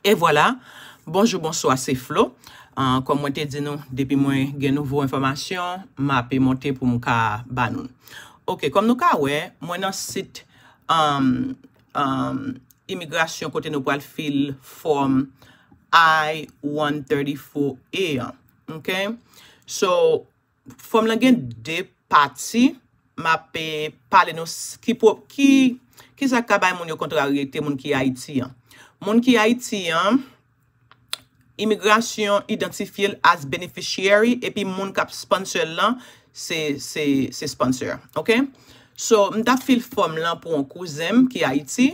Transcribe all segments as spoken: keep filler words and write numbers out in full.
E vwala, bonjou, bonswa, se Flo. Ah, kòm mwen te di nou, depi mwen gen nouvo enfòmasyon, m ape monte pou m ka ba nou. Ok, kòm nou ka wè, mwen nan sit um, um, imigrasyon kote nou pral fil fòm I one thirty-four A an. Ok? So, fòm lan gen de pati. M ap eh, pale nou s- ki, po- ki, ki sa k ka bay moun yo kontraryete, moun ki Ayiti an. Moun ki Ayiti an, imigrasyon idantifye l as beneficiary, epi moun k ap sponsor l lan se, se, se sponsor. Ok? So, m t ap fil fòm lan pou yon kouzen m ki Ayiti,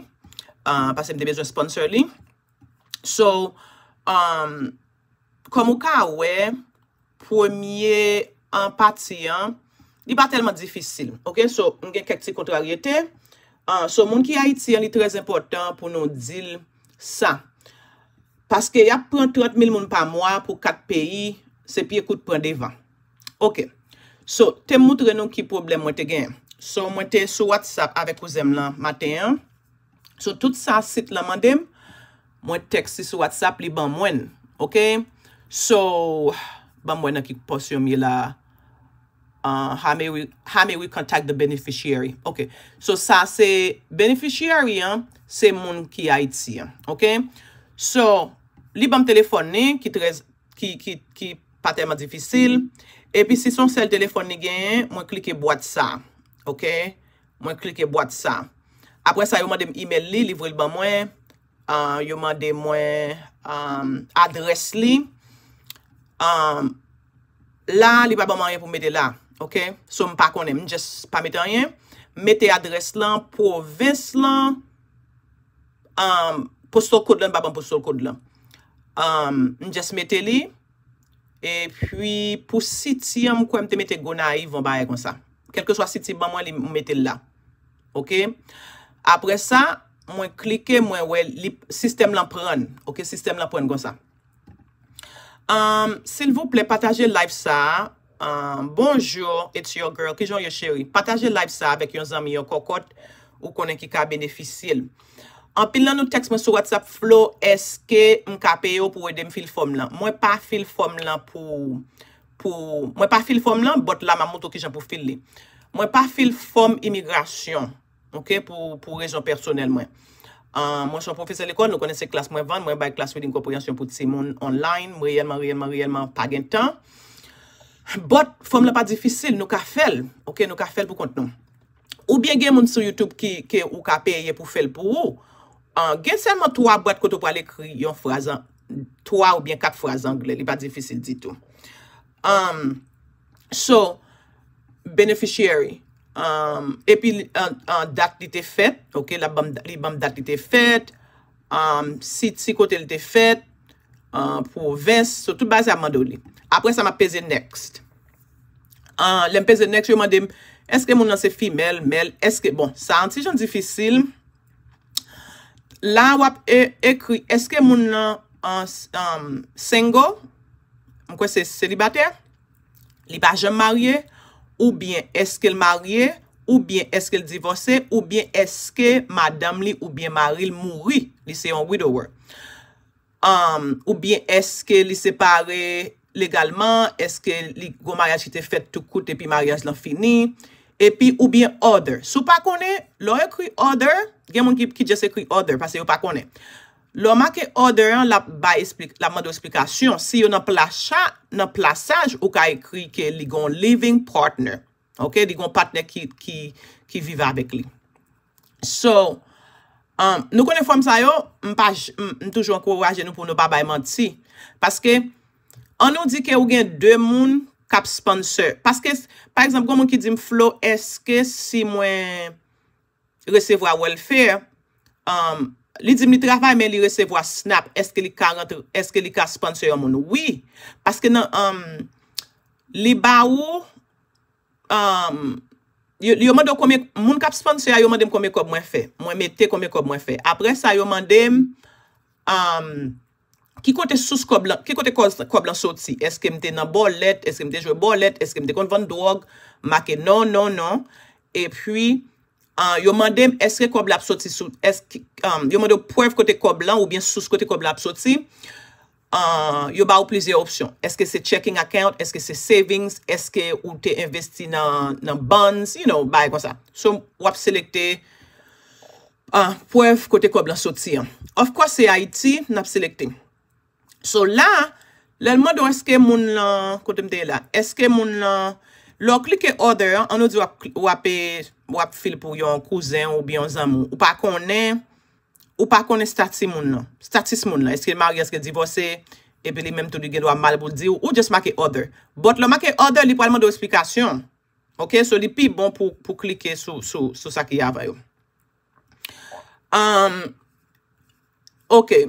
ah, paske m te bezwen sponsor li. So, um, kòm ou ka wè, premye an pati an, li pa tèlman difisil. Ok, so, m gen kèk ti kontraryete. Ah, so, moun ki Ayiti an, li trè enpòtan pou nou di l sa. Paske y ap pran trant mil moun pa mwa pou kat peyi, se pye kout pran devan. Ok. So, te m moutre nou ki pwoblèm mwen te genyen. So, mwen te sou WhatsApp avèk kouzen m lan maten an. So, tout sa sit lan mande m, mwen tèks li sou WhatsApp, li ban mwen. Ok? So, ban mwen nan ki pòsyon m ye la. Uh, how may we, how may we contact the beneficiary? Ok. So, sa se beneficiary an, se moun ki Ayiti an. Ok? So, li ban m telefòn li, ki trè, ki, ki, ki pa tèlman difisil. Epi si se yon sèl telefòn li genyen, mwen klike bwat sa. Ok? Mwen klike bwat sa. Apre sa, yo mande m email li, li voye l ban mwen. Ah, yo mande mwen um, adrès li. Um, la, li pa ban m anyen pou m mete la. Ok? So, m pa konnen. M just pa mete anyen. M mete adrès lan, pwovens lan, um, postal code lan, li pa ban m postal code lan. Um, m just mete li. Epi, pou siti an, m kwè m te mete Gonayiv, yon bagay konsa. Kèlkeswa siti ban mwen, li, m mete l la. Ok? Apre sa, mwen klike, mwen wè li, sistèm lan pran. Ok, sistèm lan pran konsa. Um, silvouplè, pataje live sa a. Um, bonjour, it's your girl. Kijan w ye, cheri? Pataje live sa a avèk yon zanmi, yon kòkòt, ou konnen ki ka benefisye l. Anpil nan nou tèks mwen sou WhatsApp, Flo, èske m ka peye w pou w ede m fil fòm lan? Mwen pa fil fòm lan pou, pou, mwen pa fil fòm lan, but la m ap montre w kijan pou fil li. Mwen pa fil fòm imigrasyon, ok, pou, pou rezon pèsonèl mwen. Ah, mwen se yon pwofesè lekòl, nou konnen se klas mwen vann, mwen bay klas reading comprehension pou timoun online, m reyèlman, reyèlman, reyèlman pa gen tan. But, fòm lan pa difisil, nou ka fè l, ok, nou ka fè l pou kont nou. Oubyen gen moun sou YouTube ki, ke ou ka peye pou fè l pou ou. Ah, gen sèlman twa bwat kote w pral ekri yon fraz an, twa oubyen kat fraz anglè, li pa difisil ditou. Um, so, beneficiary. Um, epi, li- an, an dat li te fèt, ok, l ap ban m- li ban m dat li te fèt, um, siti kote l te fèt, um, pwovens, so tout bagay sa ap mande w li. Apre sa, m ap peze next. Ah, lè m peze next, yo mande m, èske moun nan se female, male, èske, bon, sa yon ti jan difisil. La, w ap e- ekri, èske moun nan an, um, single, m kwè se selibatè, li pa janm marye, oubyen èske l marye, oubyen èske l divòse, oubyen èske madanm li oubyen mari l mouri, li se yon widower. Um, oubyen èske li separe legalman, èske li gon maryaj ki te fèt tou kout epi maryaj lan fini, epi oubyen other. Si w pa konnen, lè w ekri other, gen moun ki, ki just ekri other, paske yo pa konnen. Lè w make other an, l ap bay esplik- l ap mande w esplikasyon. Si yo nan placha, nan plasaj, ou ka ekri ke li gon living partner. Ok, li gon patnè ki, ki, ki viv avèk li. So, um, nou konnen fòm sa yo, m pa j- m, m toujou ankouraje nou pou nou pa bay manti. Paske, annou di ke ou gen de moun k ap sponsor. Paske, pa egzanp, gon moun ki di m, Flo, èske si mwen resevwa welfare, um, li di m li travay, men li resevwa snap, èske li ka rantre, èske li ka sponsor yon moun? Wi, paske nan, um, li ba ou, um, yo, yo mande w konbyen, moun k ap sponsor a, yo mande m konbyen kòb mwen fè. Mwen mete konbyen kòb mwen fè. Apre sa, yo mande m, um, ki kote sous kòb lan, ki kote kòz- kòb lan soti? Èske m te nan bòlèt? Èske m te jwe bòlèt? Èske m te konn vann dwòg? M make non, non, non. Epi, Ah, yo mande m èske kòb la ap soti sou, èske, um, yo mande w prèv kote kòb lan oubyen sous kote kòb la ap soti. Ah, yo ba w plizyè opsyon. Èske se checking account? Èske se savings? Èske ou te envesti nan, nan bonds? You know, bagay konsa. So, w ap selekte ah, prèv kote kòb lan soti an. Of course, se Ayiti, n ap selekte. So la, lè l mande w èske moun lan, kote m te ye la, èske moun lan, lè w klike other an, an nou di w ap, w ap, w ap fil pou yon kouzen w oubyen yon zanmi w, ou pa konnen, ou pa konnen stati moun lan, status moun lan, èske l marye, èske l divòse, epi li menm tou li gen dwa mal pou l di w, ou just make other. But lè w make other, li pral mande w eksplikasyon. Ok, so li pi bon pou, pou klike sou, sou, sou sa ki avan yo. Um, ok,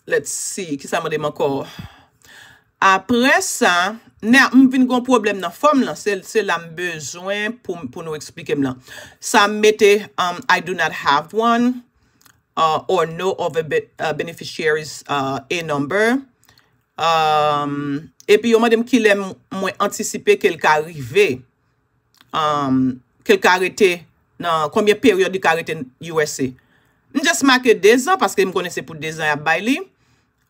let's see, kisa mande m ankò? Apre sa, nè, m vin gon pwoblèm nan fòm lan, se, se la m bezwen pou, pou nou eksplike m lan. Sa m mete, um, I do not have one, uh, or no other be- uh, beneficiaries uh, A number. Um, epi yo mande m kilè m- mwen antisipe ke l ka rive. Um, ke l ka rete nan konbyen peryòd li ka rete U S A. M just make dezan paske m konnen se pou dezan y ap bay li.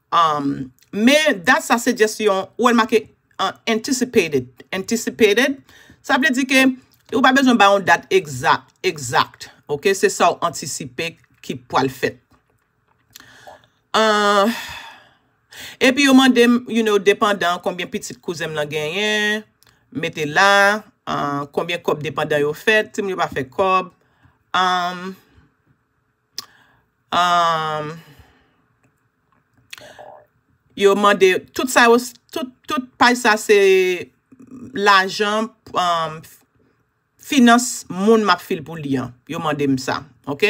Um, men dat sa se just yon, ou wè l make uh, anticipated. Anticipated, sa vle di ke ou pa bezwen bay yon dat egzak, exact. Ok, se sa w antisipe ki pral fèt. Ah, epi yo mande m, you know, depandan konbyen pitit kouzen m lan genyen, mete la, ah, konbyen kòb depandan yo fè, timoun yo pa fè kòb. Um, um, yo mande, tout sa yo, tout, tout paj sa se lajan, um, finans moun m ap fil pou li an. Yo mande m sa, ok?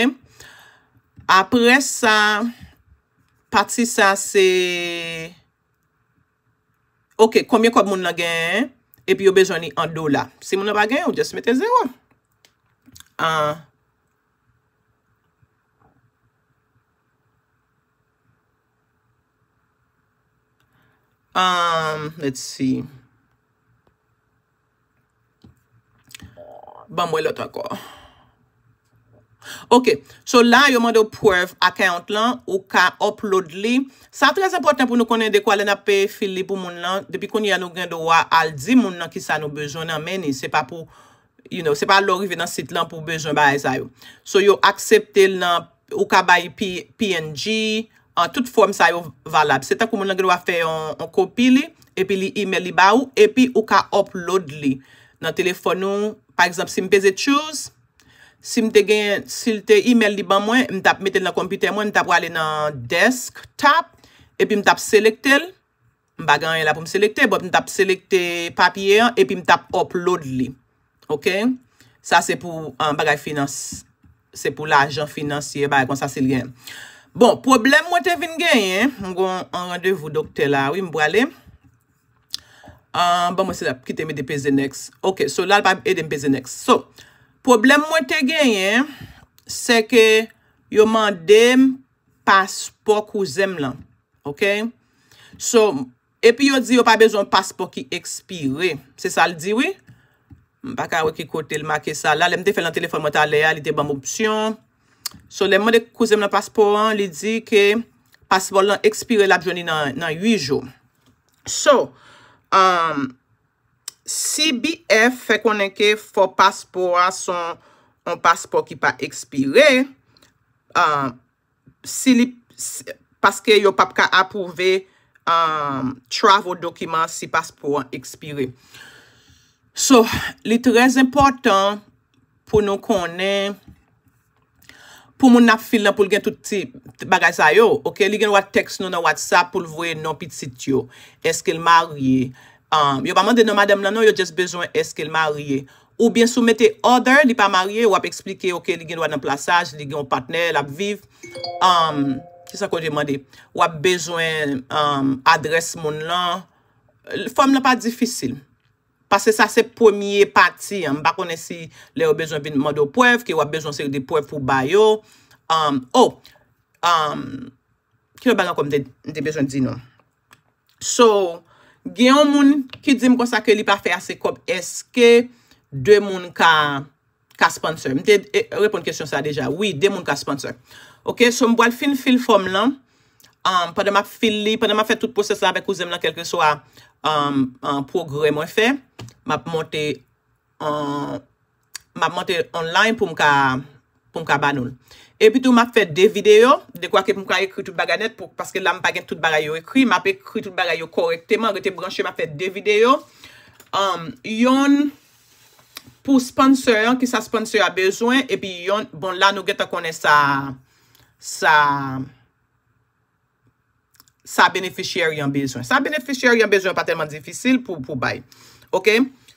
Apre sa, pati sa se, ok, konbyen kòb moun lan genyen, epi yo bezwen li an dola. Si moun lan pa genyen, ou just mete zewo. Ah. Um, let's see. Ban mwen lòt ankò. Ok, so la yo mande w prèv account lan, ou ka upload li. Sa trè enpòtan pou nou konnen dekwa lè n ap peye fil li pou moun lan. Depi kounye a nou gen dwa al di moun nan kisa nou bezwen nan men li. Se pa pou, you know, se pa lè w rive nan sit lan pou w bezwen bagay sa yo. So yo aksepte l nan, ou ka bay P- PNG, an tout fòm sa yo valab. Se tankou moun lan gen dwa fè yon, yon kopi li, epi li email li ba ou, epi ou ka upload li nan telefòn ou. Pa egzanp, si m peze choose, si m te gen, si l te email li ban mwen, m t ap mete l nan konpitè mwen, m t ap prale nan desktop, epi m t ap selekte l. M pa gen anyen la pou m selekte, but m t ap selekte papye an, epi m t ap upload li. Ok? Sa se pou, ah, bagay finans. Se pou lajan finansye, bagay konsa si l gen. Bon, pwoblèm mwen te vin genyen, m gon an randevou doktè la, wi, m prale. Ah, bon, mwen se la kite m ede peze next. Ok, so la l pa ede m peze next. So, pwoblèm mwen te genyen, se ke yo mande m paspò kouzen m lan. Ok? So, epi yo di yo pa bezwen yon paspò ki ekspire. Se sa l di, wi. M pa ka wè ki kote l make sa la. Lè m te fè l nan telefòn mwen talè a, li te ban m opsyon. So, lè m mande kouzen m nan paspò an, li di ke paspò l lan ekspire, l ap jwenn li nan, nan uit jou. So, um, C B F fè konnen ke fò paspò a se yon, yon paspò ki pa ekspire. Ah, si li, si- paske yo p ap ka apwouve, um, travel dokiman si paspò an ekspire. So, li trè enpòtan pou nou konnen, pou moun n ap fil lan, pou l gen tout ti bagay sa yo, ok? Li gen dwa tèks nou nan WhatsApp pou l voye non pitit yo. Èske l marye? Um, yo pa mande non madanm lan non, yo just bezwen èske l marye. Oubyen si w mete other, li pa marye, w ap eksplike, ok, li gen dwa nan plasaj, li gen yon patnè, l ap viv. Um, kisa ankò yo mande? W ap bezwen, um, adrès moun lan. Fòm lan pa difisil. Paske sa se premye pati an. M pa konnen si lè yo bezwen vin mande w prèv, ke w ap bezwen yon seri de prèv pou w ba yo. Um, oh, um, ki lòt bagay ankò m te, m te bezwen di nou? So, gen yon moun ki di m konsa ke li pa fè ase kòb. Èske de moun ka ka sponsor? M te eh, reponn kesyon sa deja. Wi, de moun ka sponsor. Ok, so m pral fin fil fòm lan. Um, pandan m ap fil li, pandan m ap fè tout pwosès la avèk kouzen m lan, kèlkeswa um, um, pwogrè mwen fè, m ap monte um, m ap monte online pou m ka pou m ka ba nou l. Epi tou, m ap fè de videyo, dekwa ke pou m ka ekri tout bagay nèt, pou, paske la m pa gen tout bagay yo ekri, m ap ekri tout bagay yo kòrèkteman, rete branche, m ap fè de videyo. Um, yonn pou sponsor an, ki sa sponsor a bezwen, epi yonn, bon, la nou gentan konnen sa, sa, sa beneficiary an bezwen. Sa beneficiary an bezwen pa tèlman difisil pou, pou bay. Ok?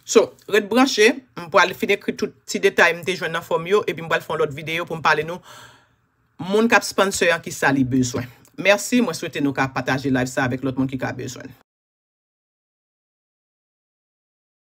So, ret branche, m pral fin ekri tout ti detay m te jwenn nan fòm yo, epi m pral fè yon lòt videyo pou m pale nou moun k ap sponsor an ki sa li bezwen. Mèsi, mwen swete nou ka pataje live sa avèk lòt moun ki ka bezwen.